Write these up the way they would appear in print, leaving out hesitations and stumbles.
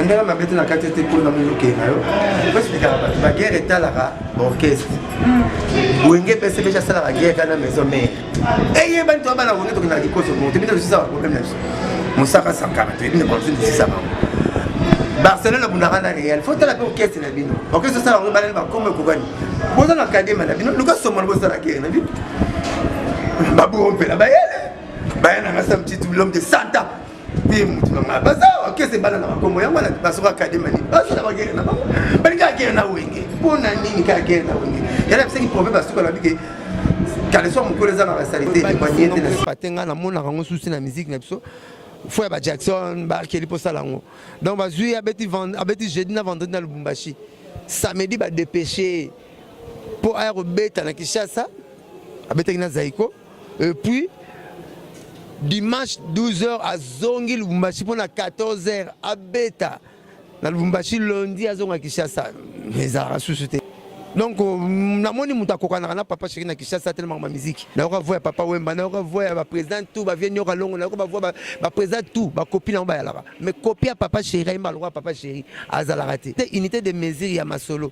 Na ndenge mabe te na kati ete mpo na mozokende na yo oexplikaka bato baguerre etalaka baorchestre hmm. Wenge mpe cbg asalaka guerre kaka na maison mare eyebani to bana Wenge tokendaka kikoso bongo toyebi nde tosisaka problème na biso mosaka Sankara toyebi nde banso tosisaka yango. Barcelone abundaka na Real. Fo tala mpe orchestre na bino, orchestre osala yango ebalani bakombo ekokani. Boza na kadema na bino, luka somona bosala guerre na bino. Baburo mpela bayele baya nanga sa mtitu, l'homme de santa mpe mutu na ngai baza orchestre ebana na bakombo yango wana. Basoka akadema nini, basala baguerre na bango, balingi guerre na Wenge. Mpo na nini kaka guerre na Wenge? Yana bisaki proverbe basuka na bike kaleso mokolo eza na basalite elekwanie te na te. Ngai namonaka yango susi na musique na biso fo ya baJackson bakeli mpo osala yango. Donc bazwi abeti, abeti jeudi na vendredi na Lubumbashi, samedi badépêche mpo aya kobeta na Kinshasa. Abetaki na Zaiko et puis dimanche 12h azongi Lubumbashi mpo na 14h abeta na Lubumbashi. Lundi azonga Kinshasa, ezalaka susu te. Donc namoni moto akokanaka na Papa Chéri na Kinshasa te. Na musique nayoka voix ya Papa Wemba, nayoka voix ya baprésident tout, bavie Nyoka Longo, nayoka bavoix baprésident tout, bakopi nango bayalaka, mais copie ya Papa Chéri ayemba lokola Papa Chéri azalaka te. Te unité de mesure ya masolo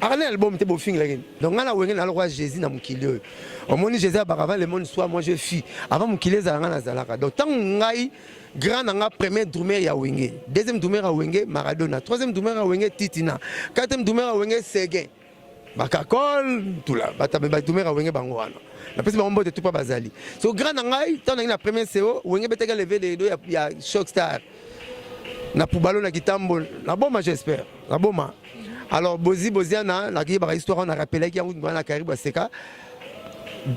akana album te bofingelaki. Donc ngai na Wenge na lokola Jésus na mokili oyo. Omoni Jésus abaka: "Avant le monde soit, moi je fus." Avant mokili ezala, ngai nazalaka. Donc ntango ngai grand na nga, premier drummer ya Wenge, deuxième drummer ya Wenge Maradona, troisième drummer ya Wenge Titina, quatrième drummer ya Wenge Seguin, bakakol tula badrummer ya Wenge bango wana. Napesi bango mbote tu mpa bazali. So grand na ngai, ntango nangi na premier co Wenge betaka lever de rideau ya Choc Star na Pubalo na Kitambo na Boma, j'espère na Boma. Alors bozi boziana nakiyebaka histoire wana, rappelaki yango na Karibu. Aseka,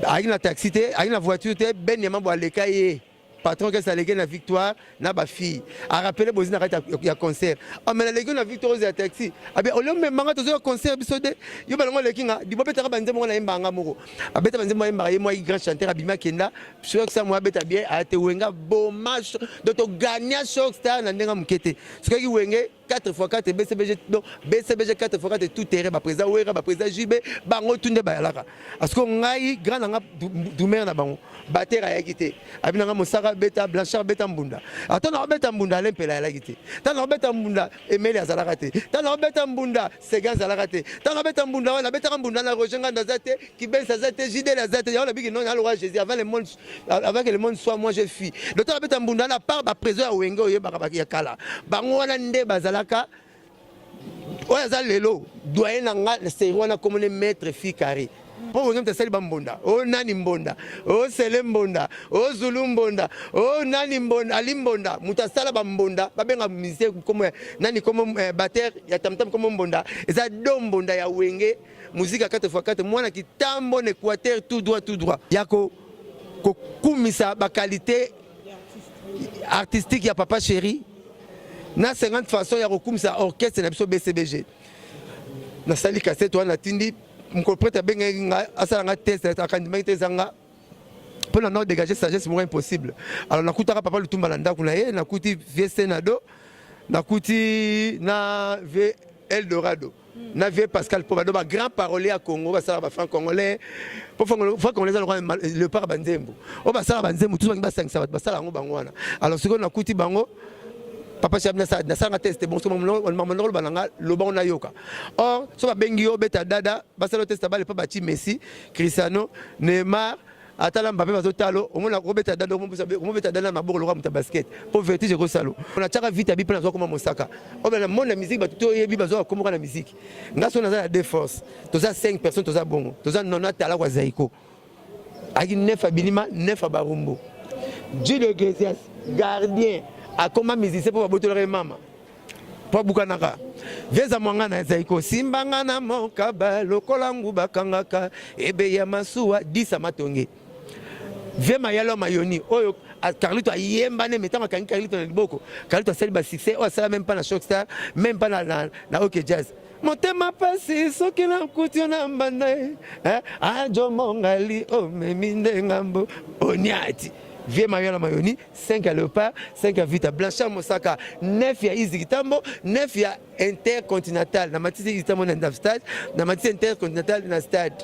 ayaki na taxi te, ayaki na voiture te. Ben Yama bo aleka ye patron kesi aleki na Victoire na bafille. Arappeler bozi na kati ya concert: "Ah, mais naleki na Victoire, oyo ya taxi abi olio memanga, tozoya concert biso de yo balongo oleki nga dibo." Abetaka banzembo ngo nayembaka nga moko, abeta banzembo ayembaka ye mwaki grand chanteur. Abimi akenda Choc Star, mo abeta bien aya te. Wenga boma, donc togagna Choc Star na ndenge moke te. Soki Wenge 4 x 4 BCBG, donc BCBG 4 x 4 tout terrain, baprésident Wera, baprésident JB, bango tu nde bayalaka. Parce que ngai grand na nga drummer na bango bater ayaki te. Abi nanga mosaka beta, Blanchard beta mbunda. Ata na obeta mbunda, Alain Mpela ayalaki te. Ntango na obeta mbunda, Emeli azalaka te. Ntango na obeta mbunda, Sega azalaka te. Ntango nabeta mbunda wana, nabetaka mbunda na Roger Nganda aza te, Kibens aza te, Jidel aza te. Yango nabiki non naloka Jésus: "Avant le monde, avant que le monde soit, moi je fus." Donc ntango nabeta mbunda wana, part baprésident ya Wenge oyebaka ya kala, bango wana nde bazalaka. Oyo aza lelo doyen na nga na série wana, komone Maître Fi Carré, mpo Wenge moto asali bambonda. O nani mbonda, o Sele mbonda, o Zulu mbonda, o nani mbonda, Ali mbonda. Moto asala bambonda babenga musicien komo nani, komo bater ya tamtam, komo mbonda eza do mbonda ya Wenge Musique ya 4 x 4, mwana Kitambo na Équateur, tout droit, tout droit ya kokumisa baqualité artistique ya Papa Chéri na 50 façon ya kokumisa orchestre na biso BCBG. Nasali cassette wana, natindi. Mokolo prêtre abengaki nga asala nga test, akandimaki te eza nga mpo na nao dégager sagesse moko impossible. Alors nakutaka Papa Lutumba na ndako na ye, nakuti vieux Senado, nakuti na vieux Eldorado, na vieux Pascal, mpo bado bagrand parolier ya Congo basalaka bafranc congolais, mpo franc congolais eza lokola léopard. Banzembo oyo basalaka banzembo tous bangi basangisa bato basala yango bango wana. Alors sikoyo nakuti bango, Papa Chabi, nasalanga test. Bon, mama ndoko loba na nga, lobango nayoka. Or so babengi yo obeta dada, basala yo test bale mpo bati Messi, Cristiano, Neymar, atala Mbappe bazotala, omona kobeta dada, omobeta dada na maboko lokola moto ya basket mpo vertige ekosalo. Natiaka vite abi mpe nazwa koma mosaka oyo na monde ya musique. Bato to oyebi bazwaka komoka na musique. Nga so naza na deux force, toza 5 personnes, toza bongo, toza nona talako ya Zaiko ayaki 9 ya Bilima, 9 ya Barumbu. Julio Iglesias gardien akoma musicien mpo babotolaka ye mama mpo abukanaka. Vieza mwanga na ezali kosimbanga na mokaba lokola ngu bakangaka ebe ya masuwa disa matonge. Vie Mayalo Mayoni oyo Carlito ayemba ne, ntango akangi Carlito na liboko, Carlito asali basuccès oyo asala même pas na Choc Star, même pas na OK Jazz. Motema pasi soki nakuti yo na mbanda ajo mongali omemi nde ngambo oniati. Vie Mayola Mayoni, 5 ya Léopard, 5 ya Vita. Blanchard Mosaka, 9 ya Izi Kitambo, 9 ya Intercontinental. Na matisi Kitambo na stade, na matisi Intercontinental na stade.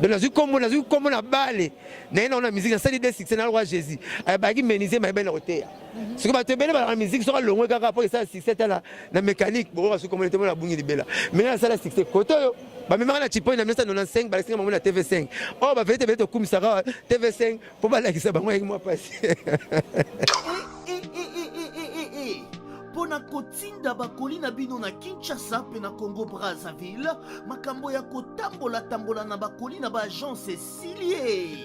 Donc nazwi kombo, nazwi kombo na bale naye nango na musique, nasali de succès na roi Jésus ayebaki menuisier mayebani na koteya. Soki bato ebele balaka musique, soki alongwe kaka mpo esala succès, tala na mécanique bokoka soki komona te mona abungi libela. Mais nga nasala succès kote oyo bamemaka na Chipoi na 1995, balakisinga bango na TV5 oyo baverité ebele tokumisaka TV5 mpo balakisa bango ayaki mwa pasi. Mpo na kotinda bakoli na bino na Kinshasa mpe na Congo Brazzaville, makambo ya kotambola-tambola na bakoli na baagence esili ye.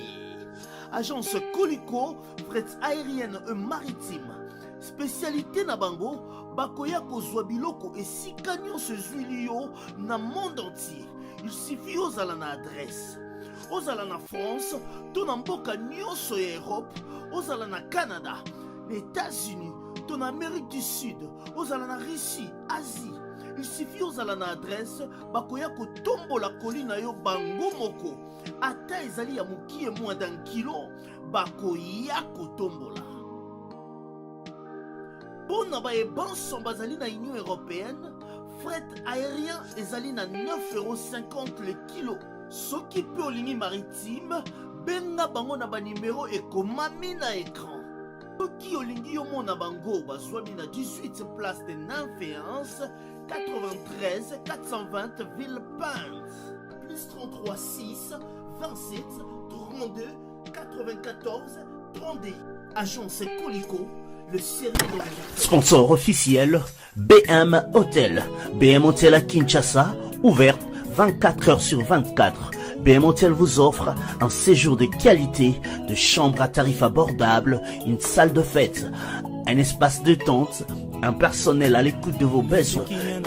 Agence Koliko, fret aérienne et maritime, spécialité na bango, bakoya kozwa biloko esika nyonso ezwili yo na monde entier. Il suffit ozala na adresse, ozala na France to na mboka nyonso ya Europe, ozala na Canada, na États-Unis to na Amérique du Sud, ozala na Russie, Asie, il suffit ozala na adresse, bakoya kotombola koli na yo bango moko, ata ezali ya mokie, moins d'un kilo, bakoya kotombola. Mpo na bayebanso bazali na Union européenne, fret aérien ezali na 9,50 € le kilo. Soki mpe olingi maritime, benga bango na banimero ekomami na écran. Soki olingi yomona bango, bazwami na 18 place de Nymphéens, 93 420 Villepinte, plus 33 6 27 32 94 32. Agence Colico, le sérieux dans les affaires. Sponsor officiel, BM Hotel. BM Hotel à Kinshasa, ouverte 24 heures sur 24. BM Hotel vous offre un séjour de qualité, de chambres à tarif abordable, une salle de fête, un espace de tente, un personnel à l'écoute de vos besoins.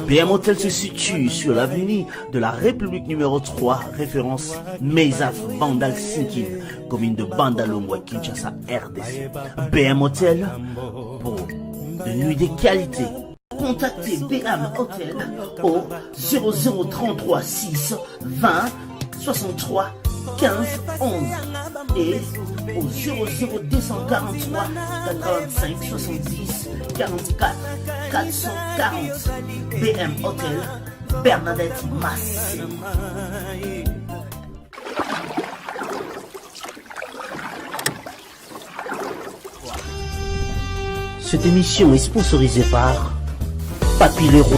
BM Hotel se situe sur l'avenue de la République numéro 3, référence Meisaf Bandal Sinkin, commune de Bandalungwa, Kinshasa, RDC. BM Hotel pour de nuits de qualité. Contactez BM Hotel au 0033 6 20 63 15 11 et au 00243 85 70 44 440. BM Hotel, Bernadette Massé. Cette émission est sponsorisée par Papy Leroy.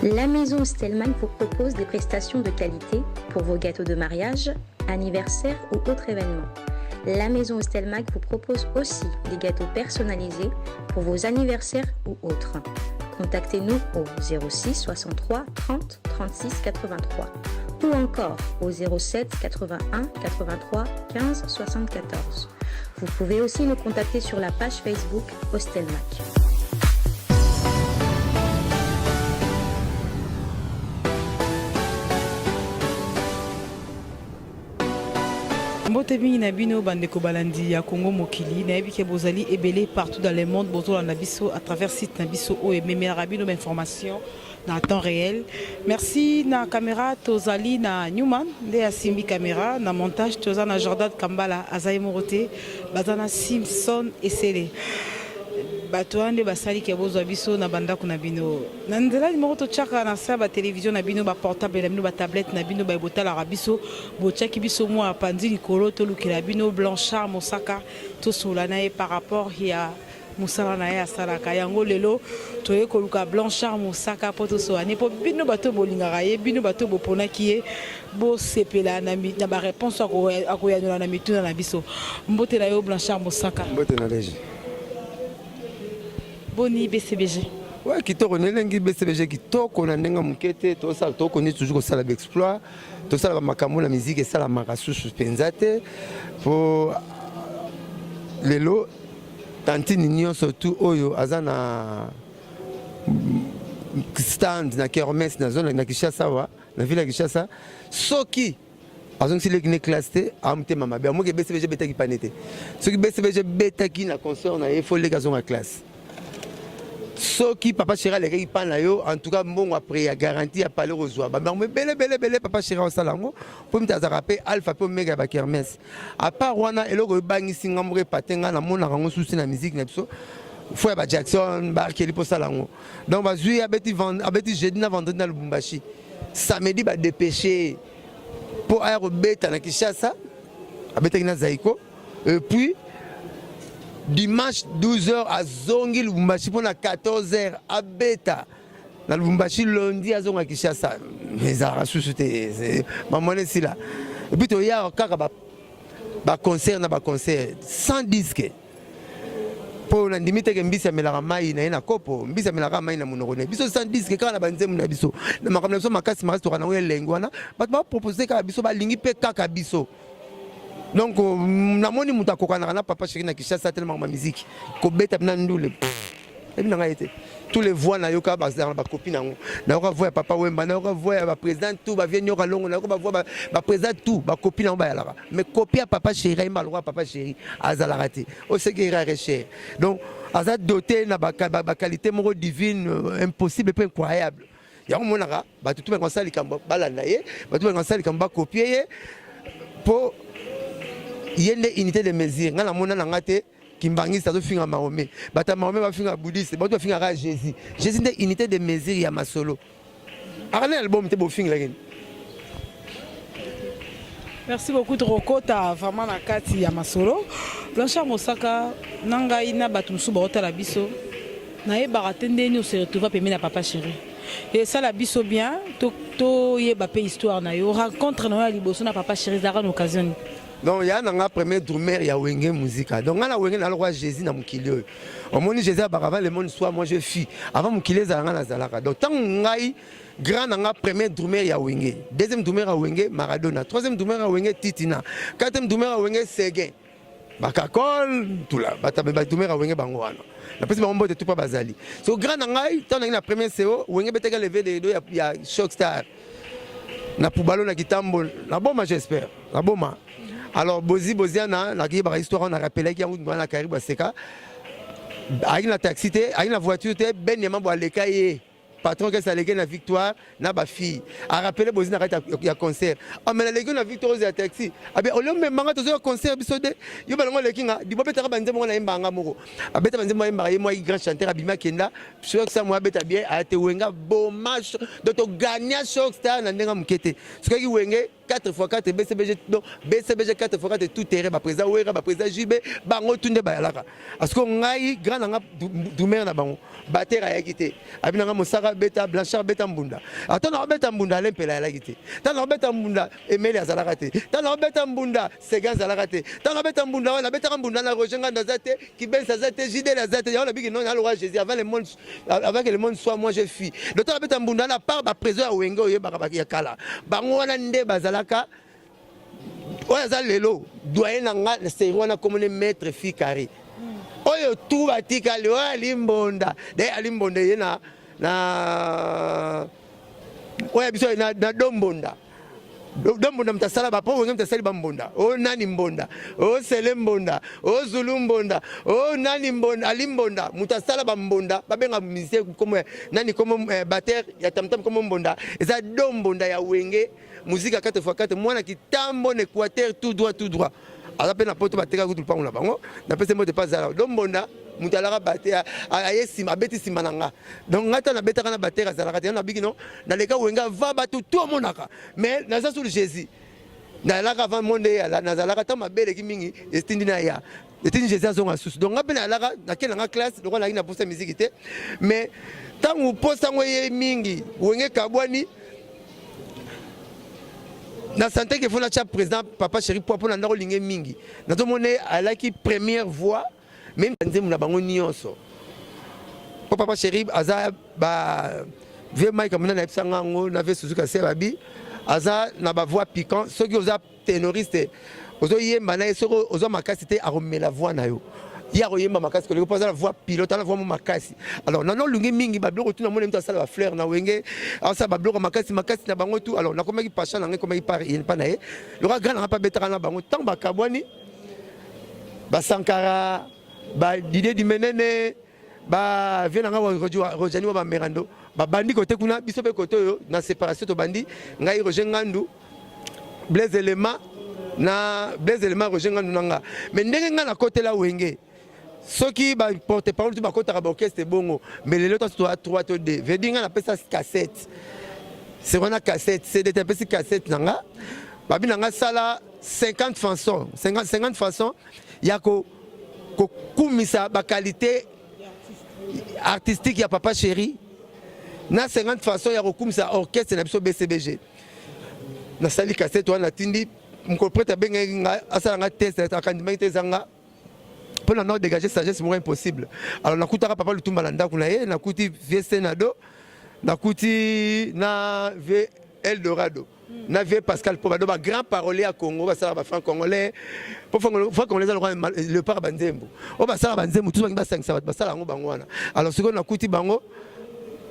La maison Stellman vous propose des prestations de qualité pour vos gâteaux de mariage, anniversaire ou autres événements. La maison Stelmag vous propose aussi des gâteaux personnalisés pour vos anniversaires ou autres. Contactez-nous au 06 63 30 36 83 ou encore au 07 81 83 15 74. Vous pouvez aussi nous contacter sur la page Facebook Hostelmac. Mbote mingi na bino bandeko balandi ya Congo Mokili. Nayebi ke bozali ebele partout dans le monde, bozolanda biso à travers site na biso oyo ememelaka bino bainformation na temps réel. Merci. Na caméra tozali na Newman nde asimbi caméra, na montage toza na Jordan Kambala, aza ye moko te, baza na Simpson Esele. Bato wana nde basali ke bozwa biso na bandako na bino na nzela moko. Totiaka na sa batelevizio na bino, baportable na bino, batablette na bino, baye botalaka biso, botiaki biso mwa panzi likolo. Tolukela bino Blanchard Mosaka, tosola na ye par rapport ya mosala na ye asalaka yango. Lelo toye koluka Blanchard Mosaka mpo tosola ne mpo bino bato bolingaka ye, bino bato boponaki ye, bosepela na baréponse akoyanola na mituna na biso. Mbote na yo, Blanchard Mosaka. Mbote na lege. Boni BCBG? Ouais, kitoko nelengi. BCBG kitoko na ndenge moke te. Tosala, tokondi toujours kosala baexploit, tosala bamakambo na musique esalamaka susu mpenza te, po lelo tantine nyonso tu oyo aza na stand na kermesse na zone na Kinshasa awa, na ville ya Kinshasa, soki azongisi leki ne classe te, amotema mabe. Amoki BCBG ebetaki pane te. Soki BCBG ebetaki na concert na ye, fo leki azonga classe. Soki papa chéri alekaki mpa na yo, en tout cas mbongo après ya garantie ya pale kozwa babango ebele ebele ebele. Papa chéri osala yango mpo miti azalaka mpe alpha mpe omega ya bakermesse. À part wana, eloko ebangisi nga moko, epate nga, namonaka yango susi na musique na biso, fo ya bajackson bakeli mpo osala yango. Donc bazwi, abeti, abeti jeudi na vendredi na Lubumbashi, samedi badépêche. mpo aya kobeta na Kinshasa, abetaki na Zaiko, et puis dimanche 12h azongi Lubumbashi mpo na 14h abeta na Lubumbashi, lundi azonga Kinshasa. Ezalaka susu te, mamwana esila. Et puis toya kaka baconcert na baconcert sans disque, mpo nandimi teke mbisi amelaka mai na ye na kopo, mbisi amelaka mai na monoko na ye. Biso sans disque, kaka na banzembo na biso, na makambo na biso makasi makasi, toka nango elengi wana. Bato bapropose kaka biso, balingi mpe kaka biso. Donc namoni moto akokanaka na Papa Chéri na Kinshasa te na makambo ya miziki, kobeta na ndule, ebi na ngai te. Tous les voix nayoka, bazala na bakopi nango. Nayoka voix ya Papa Wemba, nayoka voix ya baprésident tout, bavieux Nyoka Longo, nayoka bavoix baprésident tout, bakopi nango bayalaka. Mais kopi ya Papa Chéri, ayemba lokola Papa Chéri, azalaka te. Oseki rare cher. Donc aza doté na baqualité moko divine, impossible mpe incroyable. Yango monaka bato tu balinga kosala likambo, balanda ye. Bato balinga kosala likambo, bakopie ye, mpo ye nde unité de mesure. Ngai namona na nga te kimbangiste azofinga Mahomet, bato ya Mahomet bafinga bouddhiste, bato bafingaka Jésus. Jésus nde unité de mesure ya masolo. Akana album te, bofingelaki. Merci beaucoup. Tokokota vraiment na kati ya masolo. Blanchard Mosaka, na ngai na bato mosusu baotala biso, nayebaka te ndeni ose retrouva pembeni na Papa Chéri. Esala biso bien toyeba mpe histoire na yo, rencontre na yo ya liboso na Papa Chéri ezalaka na occasion nini? Donc ya na nga premier drummer ya Wenge Muzika. Donc nga na Wenge na lokwa Jésus na mokili oyo. Omoni Jésus abaka: "Avant le monde soit, moi je fus." Avant mokili ezala, nga nazalaka. Donc ntango ngai grand na nga premier drummer ya Wenge, deuxième drummer ya Wenge Maradona, troisième drummer ya Wenge Titina, quatrième drummer ya Wenge Seguin, bakakol tula bato badrummer ya Wenge, bango wana napesi bango mbote tu mpa bazali. So grand na ngai, ntango nangi na premier co Wenge betaka lever de rideau ya Choc Star na Pubalo na Kitambo na Boma, j'espère na Boma. Alors bozi boziana nakiyebaka histoire wana, narapelaki yango na karibu aseka. Ayaki na taxi te, ayaki na voiture te. Ben yama bo aleka ye patron kesi aleki na Victoire na bafille, arapele bozi na kati ya concert: "Amela leki na Victoire, oyo ya taxi abe olio memanga, tozoya concert biso de yo balango aleki nga dibo." Abetaka banzembo ngo nayembaka moko, abeta banzembo ayembaka ye mwaki grand chanteur. Abimi, akenda Choc Star, mo abeta bien, aya te. Wenga boma, donc togania Choc Star na ndenge moke te. Soki Wenge 4 x 4 BCBG, donc BCBG 4 x 4 tout terrain, baprésident Wera, baprésident JB, bango tu nde bayalaka. Parce que ngai grand na nga drummer na bango, batteur ayaki te. Abi na nga: "Mosaka beta, Blanchard beta mbunda." Ata na obeta mbunda, Ale Mpela ayalaki te. Ntango na obeta mbunda, Emeli azalaka te. Ntango na obeta mbunda, Seguin azalaka te. Ntango na obeta mbunda wana, abetaka mbunda na Roger Ngando aza te, Kibensi aza te, Jidele aza te. Yango nabiki non, naloka Jésus: "Avant le monde, avant que le monde soit, moi je fus." Donc ntango abeta mbunda na part baprésident ya Wenge oyebaka ya kala, bango wana nde bazalaka. Oyo aza lelo doyen na nga na série wana, komone Maître Fi Carré. Oyo tu batikali, oyo alimbonda de alimbonda ye na oyo biso na dombonda. Dombonda moto asala bapo Wenge, moto asali bambonda. Oyo nani mbonda, oyo sele mbonda, oyo zulu mbonda, oyo nani mbonda, ali mbonda, moto asala bambonda. Babenga musicien komo nani, komo batteur ya tamtam, komo mbonda eza dombonda ya Wenge Musique 4 x 4, mwana Kitambo na Équateur, tout droit, tout droit. Aza mpe na Poto, bateka kutu lupango na bango. Napesi mbote mpe azala dombonda, moto alaka bate aye nsima, abeti nsima na nga. Donc ngai ta nabetaka na batteur azalaka te. Nabiki no naleka Wenge va bato tu omonaka, mais naza sur Jésus. Nayalaka avant monde eyala, nazalaka. Ntango mabe eleki mingi, etindi na ya etindi Jésus azonga susu. Donc nga mpe nayalaka, nake nanga classe lokola nayaki na posa miziki te. Mais ntango posa yango eye mingi, Wenge kabwani, na sante ke fo natya président Papa Chéri po mpo na ndako olinge mingi. Nazomona alaki première voix même nzembo na bango nyonso, mpo Papa Chéri aza ba vieux Mike amona nayebisanga yango na vieux Suzuka se babi aza na bavoix piquant. Soki oza ténoriste, ozoyemba na ye, soki oza makasi te, akomela voix na yo. Ye akoyemba makasi koleka, mpo aza na voix pilote, aza na voix mo makasi. Alors nano olingi mingi babiloko tu, namoni moto asala bafleur na Wenge, asala babiloko makasi makasi na bango tu. Alors nakomaki pasha na ngai, ekomaki pa na ye loka grand nanga mpe abetaka na bango. Ntango bakabwani, basankara, badidie dimenene, bavieux na nga Rojani wa bamerando, babandi kote kuna, biso mpe kote oyo na séparation. Tobandi ngai, Roger Ngandu, Blaise Elema na Blaise Elema, Roger Ngandu na nga. Mais ndenge ngai nakotela Wenge, soki baporte parole tu bakotaka baorchestre bongo, mais lelo taso toa 3 to 2, veut dire ngai napesa cassette, c'est wana cassette CD te, apesi cassette na nga. Babi na nga sala 50 façons, 50, 50 façons ya ko kokumisa ba qualité artistique ya papa chéri na 50 façons ya kokumisa orchestre na biso BCBG. Nasali cassette wana natindi mokolo prêtre abengaki nga asala nga test akandimaki te eza nga mpo na nao dégage sagesse moko impossible. Alors nakutaka papa Lutumba na ndako na ye, nakuti vieux Senado, nakuti na vieux Eldorado na vieux Pascal Poba, donc ba grand parolier ya Congo basalaka ba franc congolais po franc congolais eza lokola léopard banzembo oyo basalaka banzembo tous bangi basangisa bato basala yango bango wana. Alors sikoyo nakuti bango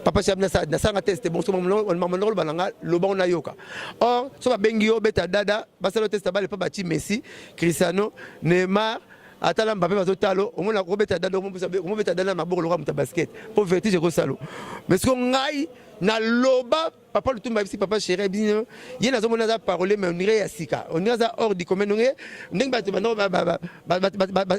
papa Chab nasala test bon so maman loba na nga loba ngo nayoka. Or so babengi yo beta dada basala test bale pa bati Messi, Cristiano, Neymar ata na Mbappé bazotalo omona kobeta dada omobeta dada na maboko lokola moto ya basket po vertige ekosalo. Mais sikoyo ngai naloba papa Lutumba ayebisi papa chéri ayebisi ye nazomona aza parole mais onire ya sika onire aza hors du commun onire ndenge bato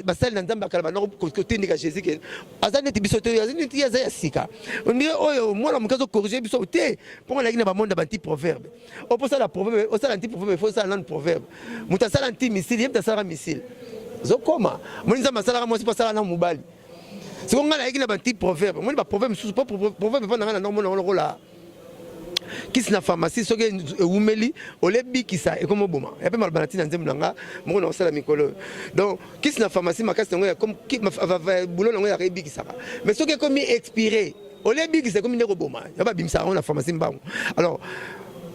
basali na nzambe akala bandako kotindika Jésus ke aza neti biso te aza neti aza ya sika onire oyo mwana moke azocorrige biso te mpo nalaki na bamonde ya banti proverbe opo osala proverbe osala anti proverbe fo osala nanu proverbe moto asala anti missile ye moto asalaka missile ozokoma moni nzambe asalaka mwasi mpo asala na mobali. Siko ngai nayaki na banti proverbe moni baproverbe mosusu mpo proverbe mpo na ngai na ndako mona lokola kisi na pharmacie soki ewumeli olebikisa ekomi oboma ya mpe maloba na ntina nzembo na nga moko na kosala mikolo oyo. Donc kisi na pharmacie makasi yango bulo nango yaka ebikisaka mais soki ekomi expiré olebikisa ekomi nde koboma ya babimisaka yango na pharmacie mbango. Alors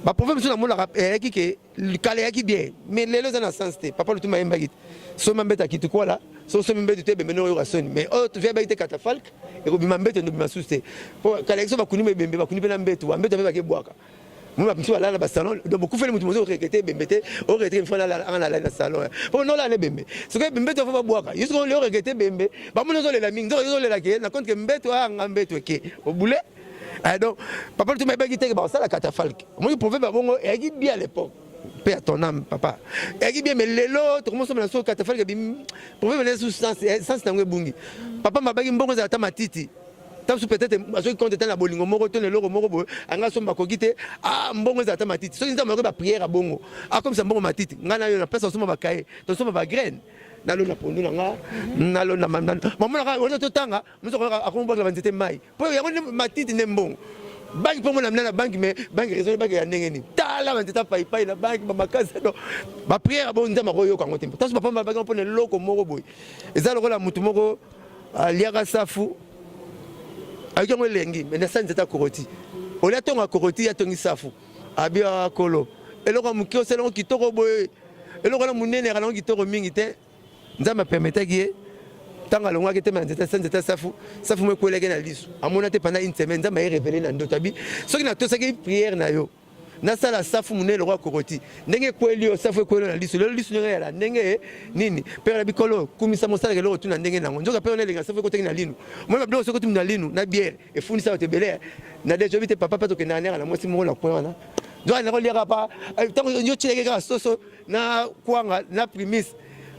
baproverbe mosusu namonaka eyaki ke kala eyaki bien mais lelo eza na sens te. Papa Lutumba ayembaki te somi mbeta kitukwala so somi mbeto te ebembe oyoka soni mais oyo via baki te catafalque ekobima mbeto endobima susu te po kala so bakuni ebembe bakuni mpe na mbeto wa mbeto mpe bakebwaka moni bato balala na basalon donc bokufeli moto mozo oregrete ebembe te oregrete mfo anga nalali na salon po nolala na ebembe soki ebembe to fo babwaka yo soki oregrete ebembe bamoni ozolela mingi nzoka ozolela ke na compte ke mbeto anga mbeto eke obule. Donc papa Lutumba ayebaki te ke bakosala catafalque omoni proverbe ya bongo eyaki bien à l'époque paix à ton âme papa eyaki bien mais lelo tokomosomela so catafalque ebimi proverbe na sous sens sens nango ebungi. Papa mabaki mbongo ezala ata matiti ta mosusu peut-être azoki compte ata na bolingo moko to na eloko moko boye anga asomba akoki te ah mbongo ezala ata matiti soki nzambe akoki baprière ya bongo akomisa mbongo matiti ngai na yo na place osomba bakaye tosomba bagraine nalona pondu na nga nalona mamonaka wana totanga mosu akomobwakela banzete mai po yango nde matiti nde mbongo banki mpo mona mina na banki mais banki raison banki ya ndenge nini tala banzete ya paipai na banki bamakasi donc baprière bo nzambe akoyoka yango te taso bapamba banki mpona eloko moko boye eza lokola motu moko aliaka safu ayoki yango elengi mais nasali nzete ya koroti olia tonga koroti atongi safu abi akolo eloko ya moke osala yango kitoko boye eloko wana monene yaka nango kitoko mingi te. Nzambe apermetaki ye ntango alongwaki te na nzete nzete safu safu mo ekwelaki na liso amona te pendant une semaine. Nzambe aye révélé na ndoto abi soki natosaki prière na yo nasala safu monene lokola kokoti ndenge ekweli yo safu ekweli yo na liso lelo liso ndenge yala ndenge nini pere na bikolo kumisa mosalaka eloko tu na ndenge nango nzoka pere na elenga safu ekotaki na linu mona babiloko soki otumi na linu na biere efundisa bato ebele na deja obi te papa mpe tokendaka nera na mwasi moko na coin wana nzoka nakoliaka pa ntango yo tielaki kaka soso na kwanga na primis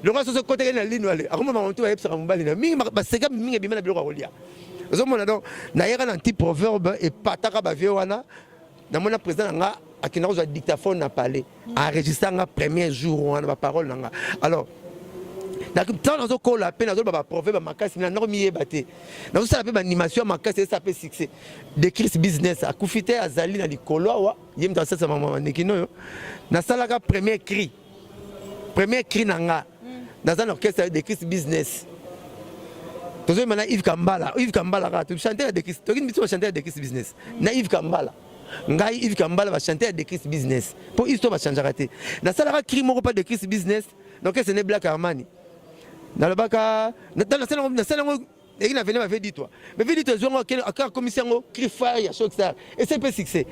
lokola soso ekotaki na lino ale akomona motu ayebisaka mobali na mingi baseka mingi ebima na biloko ya kolia ozomona. Donc nayaka na anti proverbe epataka bavie wana namona président na nga akenda kozwa dictaphone na palais enregistre nga premier jour wana baparole na nga. Alors ntango nazokola mpe nazoloba baproverbe ya makasi na ndako miyeba te nazosala mpe baanimation ya makasi esala mpe succès de Chris Business akufi te azali na likolo awa ye moto asalisa mama manekino oyo nasalaka premier cri premier cri na nga naza na orchestre de Chris Business tozoyemba na Yves Kambala Yves Kambala kaka tochanter ya de Chris toki biso bachanter ya de Chris Business na Yves Kambala ngai Yves Kambala bachanter ya de Chris Business mpo histoire bachangeaka te nasalaka cri moko pa de Chris Business na orchestre ne Black Armani nalobaka nasala yango eyaki na vene bave ditwa mais ve ditwa ezwango akomisi yango cri phare ya choc star ese mpe succès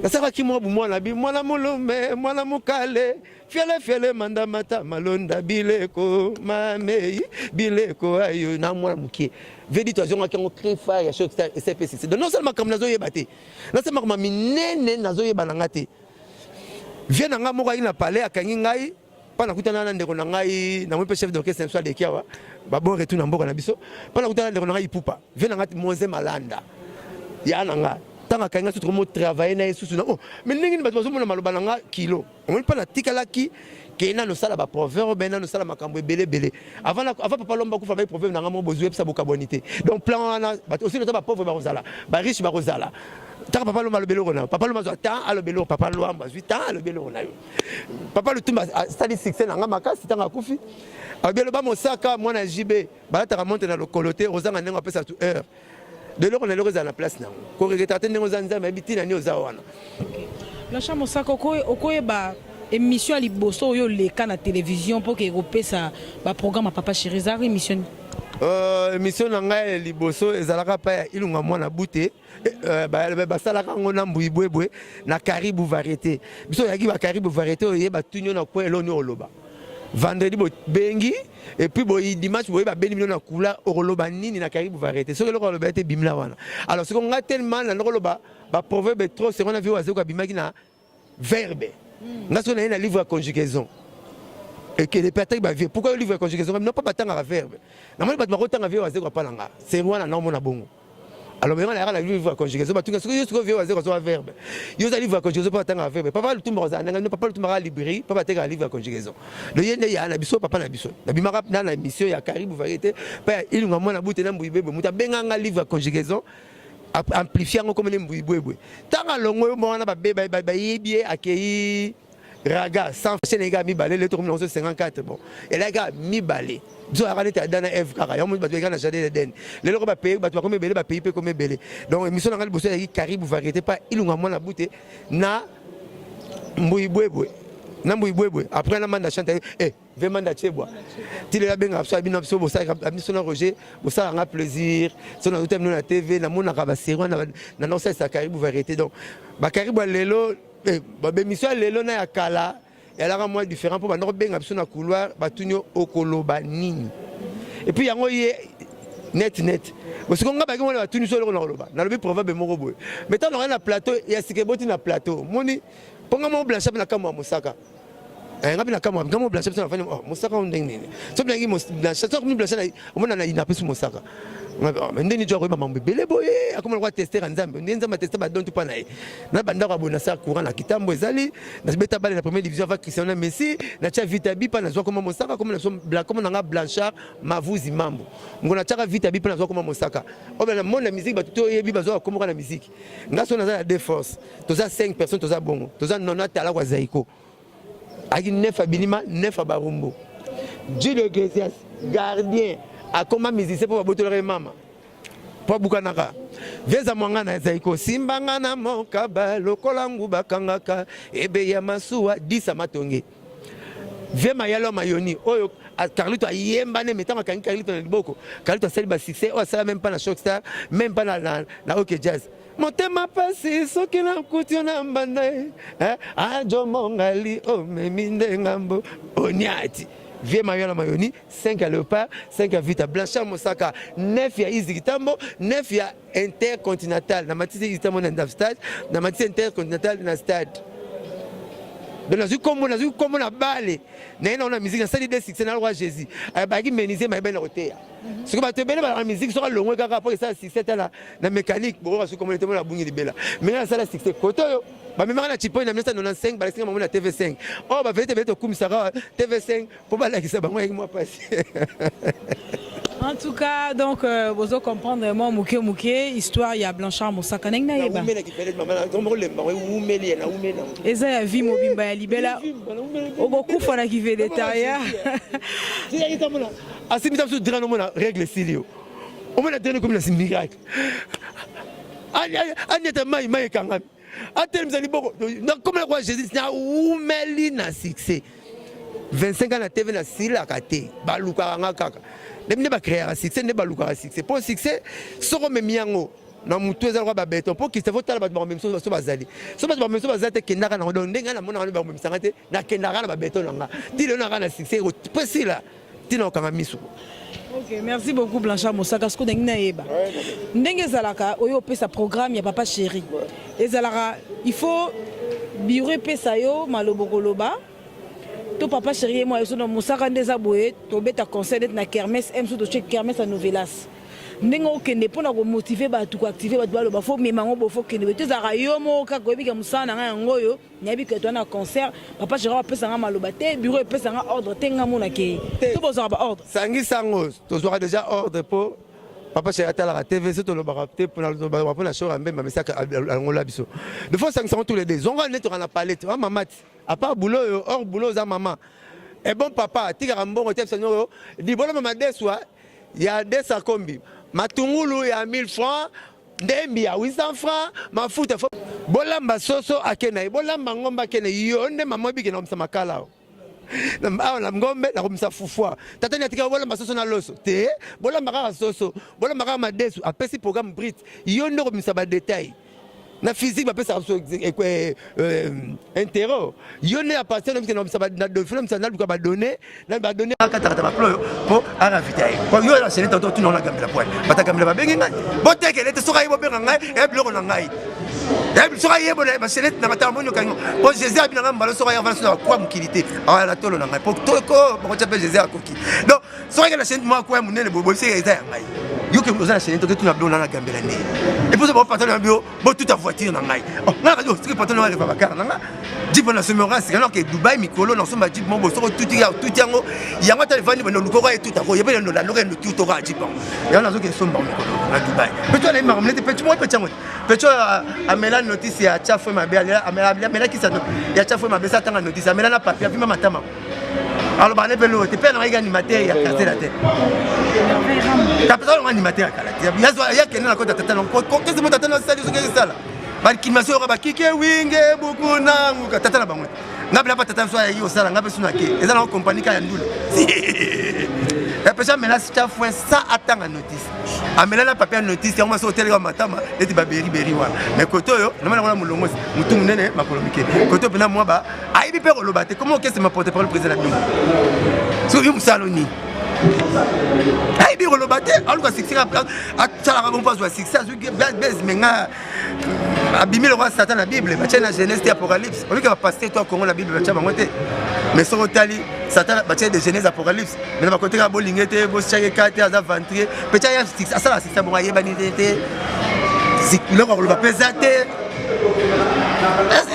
nasalaka cri moko bumwana bi mwana molume mwana mokale fiele fiele mandamata malonda bileko mamei bileko ayo na mwana mokie ve ditwa azongaki yango cri phare ya choc star ese mpe succès donc nasala makambo nazoyeba te nasala makambo minene nazoyeba na nga te vie na ngai moko ayaki na palais akangi ngai mpa nakutana na ndeko na ngai namoni mpe chef d'orchestre na biso aleki awa babon retour na mboka na biso mpa nakutana na ndeko na ngai Ipupa vie na ngai Moze Malanda ya na ngai. Ntango akangi nga susu tokomo travailler na ye susu na oh mais ndenge nini bato bazomona maloba na nga kilo omoni mpa natikalaki ke nano osala baproverbe nano osala makambo ebele ebele avant avant papa lomba kufa bai proverbe na nga moko bozwi yebisa bokabwani te. Donc plan wana bato aussi nota bapauvre bakozala, bariche bakozala. Ntango papa lomba alobi eloko na yo, papa lomba azwa temps alobi eloko, papa lwambo azwi temps alobi eloko na yo, papa lutumba asali succès na nga makasi. Ntango akufi alobi eloba mosaka mwana ya JB balataka montre na lokolo te, ozanga ndenge apesa tu heure de eloko na eloko ezala na place na yango, koregretaka te ndenge oza, Nzambe ayebi ntina nini oza wana. Blanchard Mosaka, okoyeba émission ya liboso oyo oleka na télévision mpo ke kopesa baprogramme ya Papa Chéri, ezalaka émission nini? Émission na ngai ya liboso ezalaka pa ya Ilunga Mwana Bute, basalaka yango na Mbui Bwebwe na Karibu Variété. Biso oyaki bakaribu variété, oyeba tuni yo na coin eloni oloba vendredi bobengi et puis boyi dimanche boye babendi bino na kula, okoloba nini na Karibu Variété? Soki eloko aloba ete bimila wana. Alors soki nga tellement na ndokoloba baproverbe trop sengo na vie azoka abimaki na verbe, nga soki naye na livre ya conjugaison ekele mpe ataki bavie. Pourquoi yo livre ya conjugaison? No mpo batangaka verbe, namoni bato bakotanga vie wazeko apa na nga seri wana naomona bongo. Alors benga nayaka na livre ya conjugaison, batunga soki yo sikoyo vie wazeko azoka verbe, yo oza livre ya conjugaison mpo batangaka verbe. Papa Lutumba kozala ndenge no papa Lutumba kaka librairie mpo batekaka livre ya conjugaison. Donc ye nde ya na biso, papa na biso. Nabimaka na émission ya Karibu Variété mpe ya Ilunga Mwana Bute na Mbui Bebwe. Moto abenganga livre ya conjugaison, amplifie yango komene Mbui Bwebwe. Ntango alongo yo wana bayebi ye akei raga sans chaîne eka mibale le tokomi nango 54. Bon, elaka mibale biso ayaka neti Adam na Eve kaka yango bato eka na jardin d'Eden. Lelo ko bapays bato bakomi ebele, bapays mpe ekomi ebele. Donc émission na ngai liboso ezalaki Karibu Variété pa Ilunga Mwana Bute na Mbui Bwebwe, na Mbui Bwebwe. Après na manda chante eh ve manda chebwa ti lelo abengaka biso abino biso bosalaka biso na Roger, bosalaka nga plaisir. So nazuta bino na TV, namonaka basérie wana na naosalisa Karibu Variété. Donc bakaribu ya lelo, baémission ya lelo na ya kala elaka mwa différent mpo banda kobenga biso na couloir, batuni yo okoloba nini et puis yango ye net net bosiko nga baki mona batuni so eloko na koloba, nalobi proverbe moko boye. Mais ntango nakai na plateau ya sika eboti na plateau moni mpo nga moko Blanchard mpe na kambo ya mosaka, nga mpe na kambo nga moko Blanchard mpe nafandi mosaka o ndenge nini so bilangi Blanchard so akomi Blanchard omona na napesi mosaka ndenge nini akoyeba mambo ebele boye, akoma lokwa tester ya Nzambe, ndenge Nzambe ateste badon mpa na ye na bandako ya boye. Nasala courant na kitambo ezali, nabeta bale na première division avant Cristiano Messi, natia Vita Bi mpa nazwa koma mosaka, koma nanga Blanchard Mavuzi Mambo ngo natiaka Vita Bi mpe nazwa koma mosaka oyo na monde ya musique. Bato to oyebi bazwa bakomoka na musique. Nga so naza na deux forces, toza 5 personnes, toza bongo toza nono atalakwa Zaiko ayaki 9 ya Bilima, 9 ya Barumbu. Julio Iglesias gardien akoma musicien mpo babotolaka ye mama mpo abukanaka vieza mwanga na ezali kosimbanga na mokaba lokola ngu bakangaka ebe ya masuwa disa matonge vie mayalo mayoni oyo Carlito ayemba ne metango akangi Carlito na liboko. Carlito asali basuccès oyo asala même pas na Shock Star, même pas na OK Jazz. Motema pasi soki nakuti yo na mbanda ye ajo mongali omemi nde ngambo oniati vie mayola mayoni 5 ya Léopard, 5 ya Vita. Blanchard Mosaka 9 ya Izi Kitambo, 9 ya Intercontinental na matisi Izi Kitambo na stade, na matisi Intercontinental na stade. Donc nazwi kombo na bale na ye na musique, nasali de succès na roi Jésus ayabaki menuisier mayebani na koteya. Soki bato ebele balaka musique, soki alongwe kaka mpo esala succès tala na mécanique bokoka soki komona te mona abungi libela. Mais nga nasala succès kote oyo bamemaka na Chipoi na 1995, balakisinga bango na TV5 oyo bavérité ebele tokumisaka TV5 mpo balakisa bango yaki mwa pasi. En tout cas, donc, vous comprendre moi muke muke histoire ya Blanchard Mosaka ndenge nayeba. Eza ya vie mobimba ya libela, okokufa na kivegetariat. Asimbisa biso drap, nomona règle esili yo, omona drap ekomi na miracle, aniata mai mai ekangami, atelemisa liboko nakomela kwa Jésus. Nawumeli na succès 25 ans na TV, nasilaka te, balukaka nga kaka nde nde bacréaka succès, nde balukaka succès mpo succès soko omemi yango na motu eza lokola babeton mpo Christophe otala bato bakomemisa so bazali so bato bakomemisa baza te kendaka nango. Donc ndenge namonaka bakomemisanga te, nakendaka na babeton na nga ti lelo naka na succès po esila ntina kokanga miso. Ok, merci beaucoup Blanchard Mosaka. Siko ndenge nayeba ndenge ezalaka oyo opesa programme ya Papa Chéri, ezalaka il faut bureau epesa yo maloba koloba to Papa Chéri ye mwa yo so na mosaka nde eza boye tobeta concert neti na kermesse m so totie kermesse ya novelas. Ndenge okende mpo na komotive bato, koactive bato, baloba fo mema yango bo fo kende boye. To ezalaka yo moko kaka oyebi ke mosala na ngai yango oyo, nayebi ke toza na concert, papa Gérard apesa ngai maloba te, bureau epesa ngai ordre te, ngai mona ke to bozwaka ba ordre. Sangisa yango, tozwaka dejà ordre mpo papa chéri atalaka TV, soki tolobaka te mpo na show ya Mbemba mesaka alongola biso. Il faut sangisa yango tous les deux. Zonga nde toka na palais te, mama ti. À part boulot oyo, hors boulot oza mama. Et bon papa, atikaka mbongo te biso nyoko, libolo mama deswa ya 200 kombi, matungulu ya 1000 francs, ndembi ya 800 francs, mafuta fo bolamba soso ake na ye, bolamba ngombe ake na ye, yo nde mama obike na komisa makala awa. Awa na ngombe nakomisa fufua. Tata ni atika bolamba soso na loso te, bolamba kaka soso, bolamba kaka madesu, apesi programme brit, yo nde okomisa ba detail. Na physique bapesaka biso interro, yo nde apartir na misa naluka badonne na badonne akatakata baplo oyo mpo aravita ye po yo asene toto tuna ona gambela poil batagambela babengi ngai botekele te soki aye bobenga ngai eya biloko na ngai soki aye bona baselete na matanga moni okangi mpo jésus abi na ngai mbala soki aye avanda soki akwa mokili te awa na tolo na ngai po toko bakotya mpe jésus akoki donc soki ake na chaîne moko akwaya monene boye boyebisi eza ya ngai yo ke oza na chaîne toke tuna biloko na gambela nde epuis bao patron na bio botuta voiture na ngai oh, ngai nakazi soki patron na ngai bakar na nga jeep na somi oka sika noke Dubai mikolo na somba jeep moko soki otuti ya otuti yango yango ata evandi bando lukoko etuta ko yepe ndo landoka ndo tuto ka jeep yango yango nazoki esomba mikolo na Dubai pe to na makambo nete pe moko pe tiango pe to amela notice ya chafwe mabe amela kisa ya chafwe mabe sa tanga notice amela na papier avimba matama aloba ne mpe loo te mpe nangaki animateur ya quartier la te kapesa longa animateur ya kala te yakende na kota tata kesi mo tata nasali soki esala bakimasi oyoka bakike winge buku nanguka tata na bango nga mpena pa tata biso ayaki kosala nga mpe suna ke eza nango kompani ka ya ndule epesa amela stafwe sa atanga notice amela na papier ya notice yango masi oteleka matama neti baberiberi wana mais kote oyo namona yango na molongosi motu monene makolo mike kote oyo mpena mwa ba ayebi mpe koloba te comment okese ma porte parole président na bino soki yo mosala nini ayebi koloba te aluka succès asalaka bongo mpo azwa succès azwi base me nga abimi lokola satan na bible batya na genèse te apocalypse obika bapaster to ya congo na bible batya bango te mais soki otali satan batya de genèse apocalypse mais na bakote kaka bolinge te bosyake ka te aza ventrie mpe tya asala succès bongo ayebani te te biloko ya koloba mpe eza te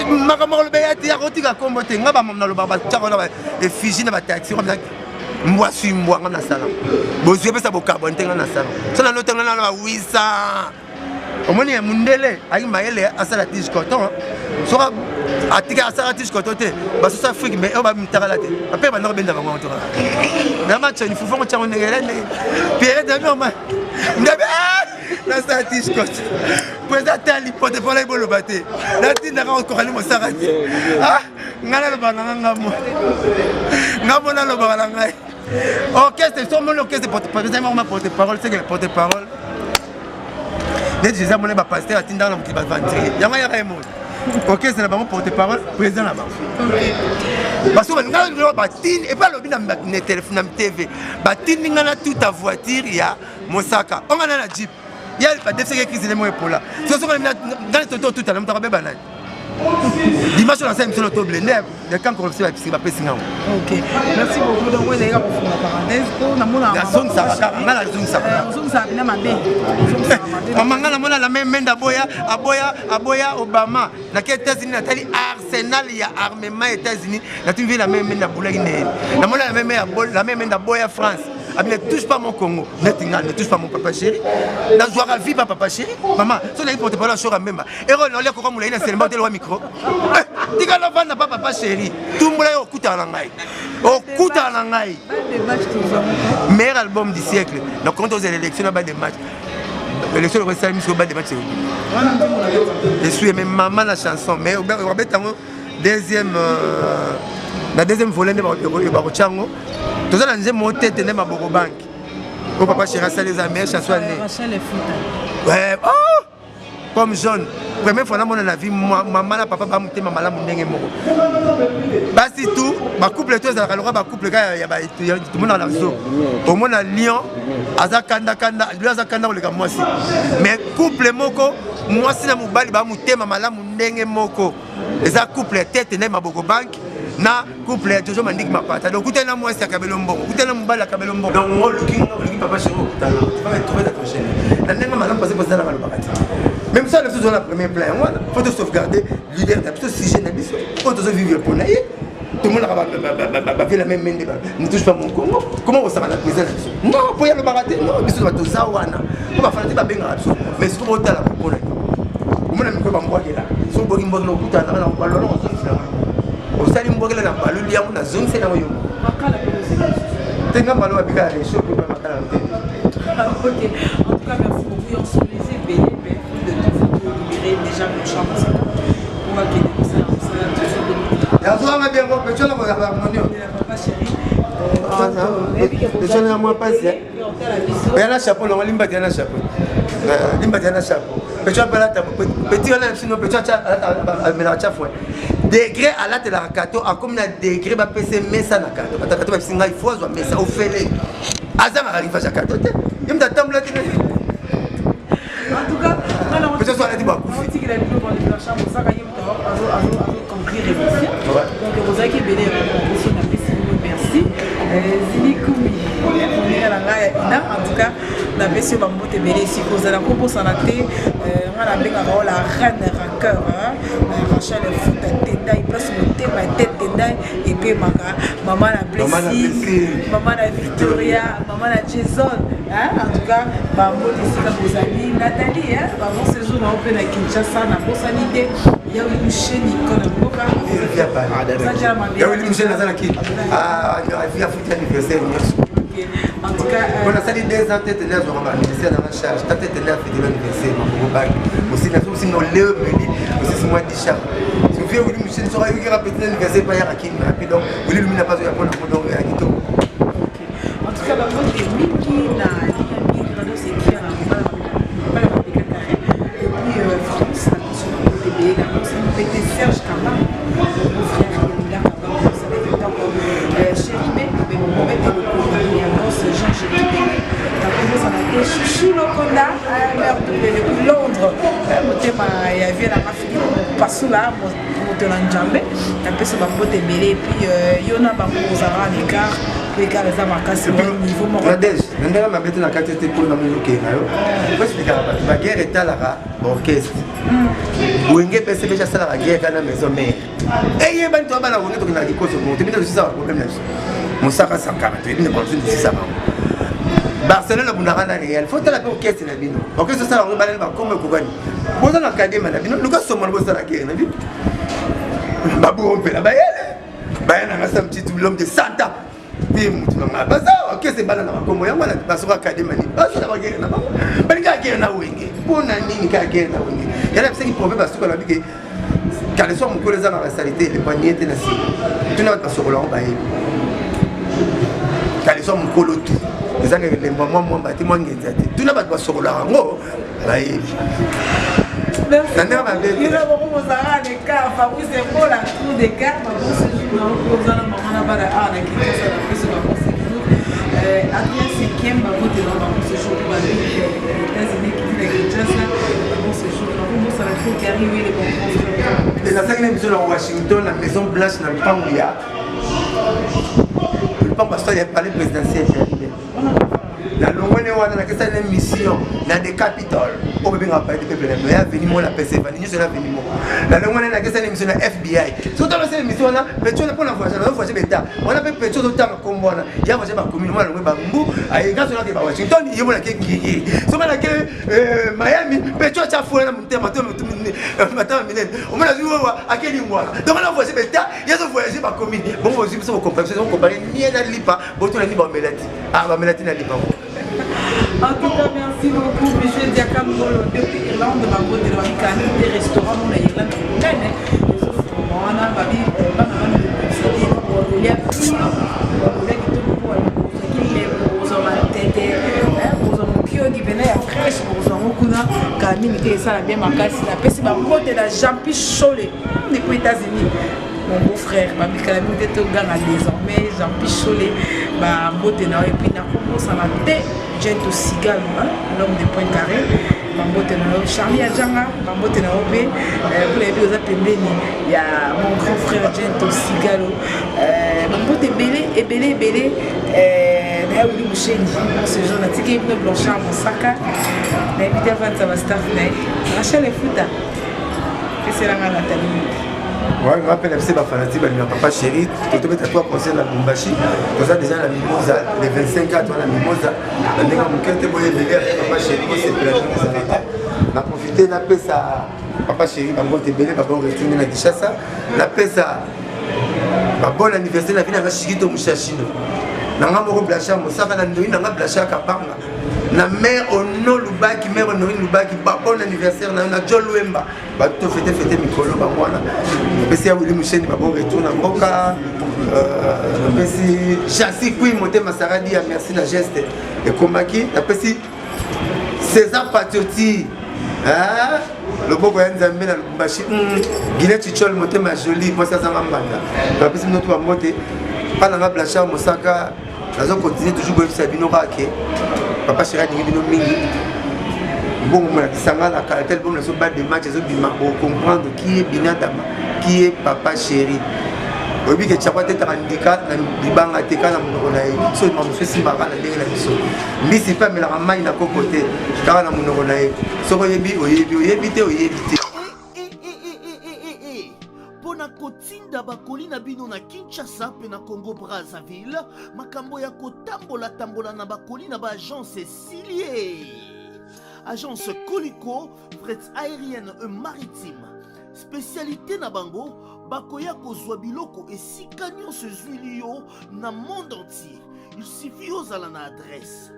makambo koloba ya te akotika nkombo te nga bamama nalobaka batiaka na effigie na bataxi mbwa sui mbwa nga nasala bozwi epesa bokabwa nte nga nasala so na notanga na ba 800 omoni ya mundele ayaki mayele asala tige coton soki atika asala tige coton te basusu afrique mais oyo bamitakala te bape banda kobenda bango yango toka vraiment tshani fufu yango tyango ndenge ndenge pierre damioma ndabe nasala tige coton président tali pote mpona eboloba te natindaka okokani mosaka te ah, ngai nalobaka na ngai ngamo ngambo nalobaka na ngai orchestre so omoni orchestre président moko ma porte parole seke porte parole neti jésus amoni bapaster atindaka na mokili baventurier yango ayaka ye moko orchestre na bango porte parole président na bango baso balingaka batindi epai alobi na telefone na tv batindi ngai na tuta voiture ya mosaka onga na na jeep ye badefisaki crise nde moko epola soki ngai toto otuta na moto akobeba nani dimanche oyo nasala émission na toble nde ya camp corruption bapesi bapesi ngango ok merci beaucoup donc oyo ezalaki kofunga parenthèse mpo namona nazongisaka kaka ngai nazongisaka eh, ozongisaka mpena mabe mama ngai namona la meme mende aboya aboya aboya obama nake états-unis natali arsenal ya armement états-unis natuni vie la meme mende abulaki ndenge namona la meme mende aboya france abi ne touche pas mon Congo neti ngai ne touche pas mon papa chéri nazwaka vie pa papa chéri mama so nayi porte parole ya shoka mbemba ero naolia koko molai na selema otelewa micro eh, tika navanda pa papa chéri tumbola yo okutana na ngai okutana na ngai meilleur album du siècle na compte ozela élection na ba de match élection loko esalemi sikoyo ba de match esui mais mama na chanson mais obeta yango deuxième euh, na deuxième volet nde bakotya yango toza na nzembo tete nde maboko banke oyo papa chéri asali eza meilleure chanson année ouais oh comme jaune première fois namona na vie mama na papa bamotema malamu ndenge moko basi tout bacouple to ezalaka lokola bacouple kaka tomonaka na zoo omona lion aza kandakanda lion aza kanda koleka mwasi mais couple moko mwasi na mobali bamotema malamu ndenge moko eza couple ya tete nde maboko banke Na couple ya Jojo Mandiki Mapata. Donc okutani na mwasi akabeli mbongo, okutani na mobali akabeli mbongo. Donc ngo oluki nga oluki papa chéri okutana. Tu vas me trouver dans ton chaîne. Na ndenge malamu parce que président alobaka te. Même ça, le sous na premier plan yango wana, faut to sauvegarder leader na biso, sujet na biso. Oyo tozo vivre pour na ye. tomonaka bavela meme mende ne touche pas mon Congo. Comment osaka na président na biso? Non, po ye alobaka te. Non, biso bato toza wana po bafana te babengaka biso. Mais soki botala kopona omona mikolo bambwakela, soki boki mbwakela okutana na balolo ozongisela osali mbwakela na baloli yango nazongisela yango yo te nga malo babika ya rechaud mpe makala te. Ok, en tout cas, merci beaucoup. On se les ebele, mais de tout libérer déjà Blanchard Mosaka. On va qu'il y ait Yazwanga bien ngo pechola kozala harmonie. Papa chéri. Pechola ya mwa pasi. Oya na chapeau longo limbati ya na chapeau. Limbati ya na chapeau. Pechola mpe alata petit wana sino pechola amelaka tya foin. Degré alatelaka kato akomi na degré bapesa mesa na kato. Ata kato bapesi ngai fo azwa mesa ofele. Azangaka arrivage ya kato te. Ye moto atambola te. En tout cas, Pechola so alati bakufi. otikela bino Blanchard Mosaka ye moto azoconclure émission. Donc bozalaki ebele biso, napesi bino merci. Zili Kumi, moninga na ngai ya ina, en tout cas napesi yo bambote ebele. Esika ozala kobosana te ngai nabengaka o la reine rancœur Rachel Futa Tendai, place motema te Tendai epemaka. Mama na Blessing, mama na Victoria, mama na Jason, en tout cas bambote esika bozali. Nathalie, babon séjour na yo mpe na Kinshasa. Nabosani te Yawi Musheni kona mboka. Yawili Musheni aza na kini afuti anniversaire nyonso. En tout cas, mpo nasali 2 ans te tene azwaka baanniversaire nanga charge ta te tene afeteli anniversaire makongo baki osi nazo osi no leo meli osisi mwa disha sofie Wili Musheni soki ayokika petit anniversaire pa yaka kini api. Donc Wili Lumina pazo ya mpona ngo donc ya kitoko. En tout cas, bambote mingi na Grado Sekia na mobala bapeka carré depuis France. Na biso bambote ebele na bosani mpe te Serge Kamba, mon frère Yelinda Kamba, osala kitoko. Chéri be bobete lokola ya boss Georges Kitenge. Nakobosana te Chuchu Lokonda, mère double depuis Londres, motema ya vie nanga Philippe Pasula, moto na Nzambe. Napesi bambote ebele. Et puis yo na bango ozalaka na écart po écart eza makasi niveau moko. Nadege, na ndenge mabe te na kati te mpona mozokende na yo po expliquaka bato baguerre etalaka baorchestre Wenge mpe CBG asalaka guerre kaka na maison mère. Eyebani to bana Wenge tokendaka kikoso bongo toyebi nde tosisaka problème na biso. Mosaka Sankara toyebi nde problème tosisaka yango. Barcelone abundaka na Real. Fo tala mpe orchestre na bino, orchestre osala yango balani bakombo ekokani. Boza na kadema na bino, luka somona bosala guerre na bino. Baburo mpela bayele baya nanga sa mtitu, l'homme de 100 ans mpe mutu na ngai baza orchestre ebanda na bakombo yango wana. Basoka kadema nini basala baguerre na bango, balingi guerre na Wenge. Mpo na nini kaka guerre na Wenge? Yana bisaki proverbe basuka na bike kaleso mokolo ezangaka saleté elemba nie te na nsima. Tuna bato basokola yango bayebi kaleso mokolo tu ezangaka elemba mwa mwamba te, mwa ngenza te. Tuna bato basokolaka yango bayebi na ndenge mabe te. Yo bango bozalaka na écart. Fabrice Embola, trop d'écart. Babon séjour na yo oza na mama na bana awa na Kinshasa. Na biso babon séjour. Adrien Cinquième, babote na babon séjour mpo babi États-Unis kiti na Kinshasa. Babon séjour nakobosana te Gary Wele, bon grand frère. Nasalaki na biso na Washington, na Maison Blanche, na lupango ya lupango ya ya palais présidentiel. Nalongwani wana, nakesali na mission na the Capitol oyo babengaka palais du peuple na ya avenue moko na Pennsylvanie nyonso na avenue moko. Nalongwani, nakesali na mission na FBI. Soki otanga osala mission wana pecho mpona voyage, nazo voyage beta wana mpe pecho ozotanga kombo wana ya voyage bacommune mwana longwe bambu ayenga so nake ba Washington, ye monake ngingiri soki nake Miami pecho atya fula na motema to matama minene omona zwi wewa akeli ngwala. Donc na voyage beta ye azo voyage bacommune bongo bozwi biso bokompare biso bokompare nie na lipa botuna nini bamela ti bamela ti na lipa. En tout cas, merci beaucoup, Michel Diakambolo, depuis Irlande, Bango de l'Oricani, des restaurants, mon Irlande, les autres, wana, babi, bana bana, kolia kolia kitoko mpo ozwaki kozwa matete, kozwa mokiogi pene ya fraîche, bokozwa yango kuna kala mingi te. Esala bien makasi. Napesi bambote na Jean-Pi Chole depuis États-Unis, mon beau frère babikala mingi te toganga désormais. Jean-Pi Chole, bambote na yo. Et puis nakobosana te Gento Sigal, l'homme de Point Carré. Bambote na yo Charlie Adjanga, bambote na yo mpe mpona yebi oza pembeni ya mon grand frère Gento Sigalo. Bambote ebele ebele ebele na ya Willy Musheni. Ce jour natiki bino Blanchard Mosaka, nayebi te avandisa ba staff na ye. Rachel Efuta, peselanga Nathalie Mingi. Ouais, nga mpe na biso bafanatike balinga papa chéri, totobeta trois concert na Lubumbashi. Toza déjà na Mimosa le 25 a toza na Mimosa na ndenge moke te. Boye ebele ya papa chéri, bosepela ndenge ezalaka. Na profite napesa papa chéri bambote ebele, babon retour na Kinshasa. Napesa babon anniversaire na vi nanga Shikito Mushashino, nanga moko Blanchard Mosaka, na ndoi nanga Blanchard Kapanga, na mare Ono Lubaki, mare Honorine Lubaki, babon anniversaire na yo, na John Lwemba. Bato tofete fete mikolo bango wana. Napesi ya Wili Musheni babon retour na mboka. Napesi Jasi Kui motema Saradi ya merci na geste ekomaki. Napesi César Patioti, loboko ya Nzambe na Lubumbashi. Guinet Chichol motema joli, mwasi azanga mbanda. Napesi bino to bambote mpa nanga Blanchard Mosaka. Nazo continuer toujours koyebisa bino kaka ke papa chéri alingi bino mingi. Mbongo molakisa nga na kala tel bongo nazo balle de match ezobima, bocomprendre qui est Binadama, qui est papa chéri. Oyebi ke Chakwa atetaka ndika na libanga te, kaka na monoko na ye. So makambo mosusu esimbaka na ndenge na biso. Mbisi mpe amelaka mai na kopo te, kaka na monoko na ye. Soki oyebi, oyebi, oyebi te, oyebi te. Mpo na kotinda bakoli na bino na Kinshasa mpe na Congo Brazzaville, makambo ya kotambola-tambola na bakoli na baagence esili ye. Agence Koliko fret aérienne et maritime, spécialité na bango, bakoya kozwa biloko esika nyonso ezwili yo na monde entier. Il suffit ozala na adresse,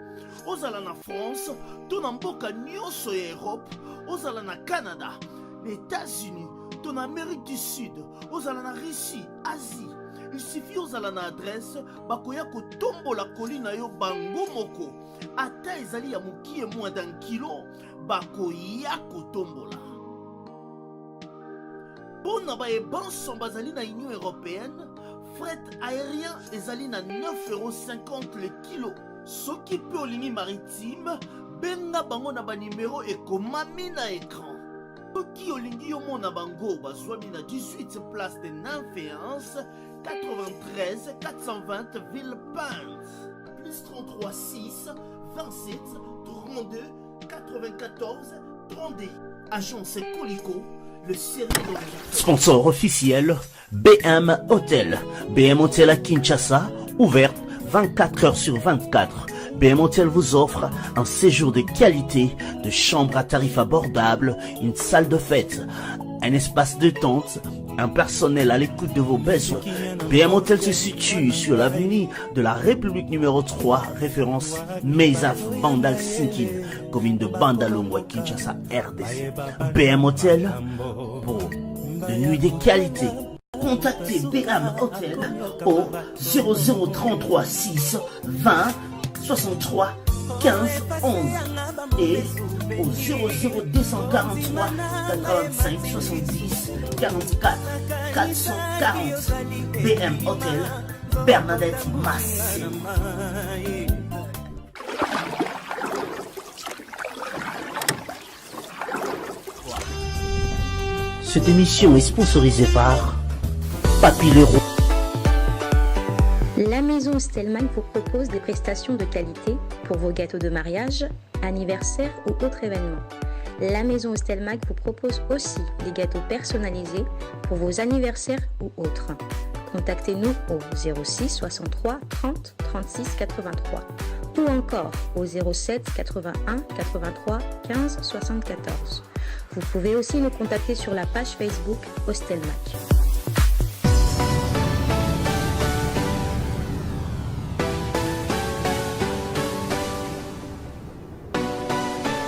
ozala na France to na mboka nyonso ya Europe, ozala na Canada, na États-Unis to na Amérique du Sud, ozala na Russie, Asie, il suffit ozala na adresse, bakoya kotombola koli na yo bango moko. Ata ezali ya mokie, moins d'un kilo, bakoya kotombola. Mpo na baye banso bazali na Union européenne, fret aérien ezali na 9,50 € le kilo. Soki mpe olingi maritime, benga bango na banimero ekomami na écran. Soki olingi yomona bango, bazwami na 18 place de Nymphéance, 93 420 Villepinte, plus 33 6 27 32 94 32. Agence Colico, le sérieux dans les affaires. Sponsor officiel, BM Hotel. BM Hotel à Kinshasa, ouverte 24 heures sur 24. BM Hotel vous offre un séjour de qualité, de chambres à tarif abordable, une salle de fête, un espace de tente, un personnel à l'écoute de vos besoins. BM Hotel se situe sur l'avenue de la République numéro 3, référence Meisaf Bandal Sinkin, commune de Bandalungwa, Kinshasa, RDC. BM Hotel pour de nuits de qualité. Contactez BM Hotel au 0033 6 20 63 15 11 et au 00243 85 70 44 440. BM Hotel, Bernadette Massé. Cette émission est sponsorisée par Papy Leroy. La maison Stellman vous propose des prestations de qualité pour vos gâteaux de mariage, anniversaire ou autres événements. La maison Stelmag vous propose aussi des gâteaux personnalisés pour vos anniversaires ou autres. Contactez-nous au 06 63 30 36 83 ou encore au 07 81 83 15 74. Vous pouvez aussi nous contacter sur la page Facebook Hostelmac.